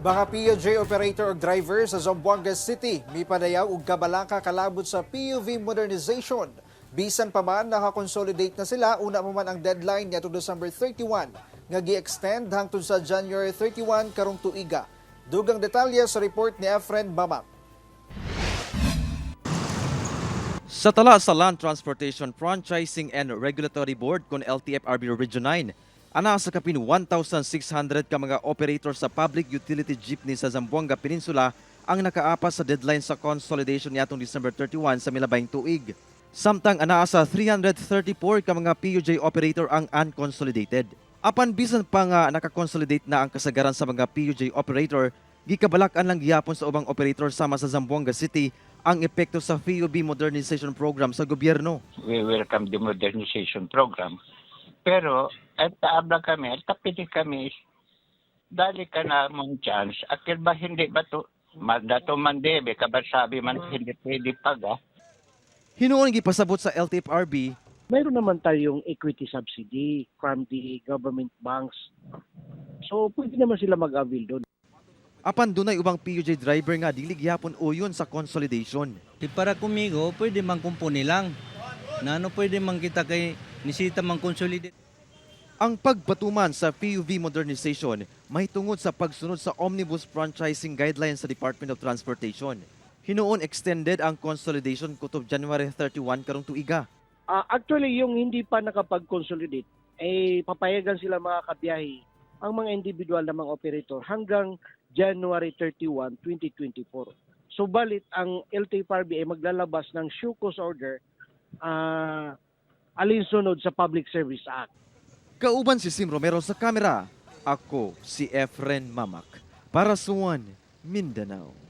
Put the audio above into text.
Mga PUJ operator ug driver sa Zamboanga City mipadayaw og kabalaka kalabot sa PUV modernization. Bisan pa man nakakonsolidate na sila, una pa man ang deadline niadtong December 31 nga gi-extend hangtod sa January 31 karong tuiga. Dugang detalye sa report ni Efren Mamak. Sa tala sa Land Transportation Franchising and Regulatory Board kon LTFRB Region 9, ana sa kapin 1,600 ka mga operator sa public utility jeepney sa Zamboanga Peninsula ang nakaapas sa deadline sa consolidation niadtong December 31 sa milabayng tuig. Samtang anaa sa 334 ka mga PUJ operator ang unconsolidated. Apan bisan pa nga nakakonsolidate na ang kasagaran sa mga PUJ operator, gikabalak-an lang gihapon sa ubang operator sama sa Zamboanga City ang epekto sa PUV modernization program sa gobyerno. We welcome the modernization program. Pero, at taabla kami, at tapili kami, dali ka na mong chance. Akil ba hindi ba to, dato man debe, kabasabi man hindi pwede pag ah. Hinuon gipasabot sa LTFRB Mayroon naman tayong equity subsidy from the government banks. So, pwede naman sila mag-avail doon. Apan dunay ubang PUJ driver nga dili gihapon uyon sa consolidation. Di para kumigo, pwede man kumpuni lang. Na ano pwede man kita kay nisita man consolidate. Ang pagpatuman sa PUV modernization mahitungod sa pagsunod sa Omnibus Franchising Guidelines sa Department of Transportation. Hinuon extended ang consolidation kutob January 31 karong tuiga. Actually, yung hindi pa nakapag-consolidate, eh, papayagan sila mga kabiyahe ang mga individual na mga operator hanggang January 31, 2024. Subalit, ang LTFRB ay maglalabas ng show cause order alinsunod sa Public Service Act. Kauban si Sim Romero sa kamera. Ako si Efren Mamak para sa One Mindanao.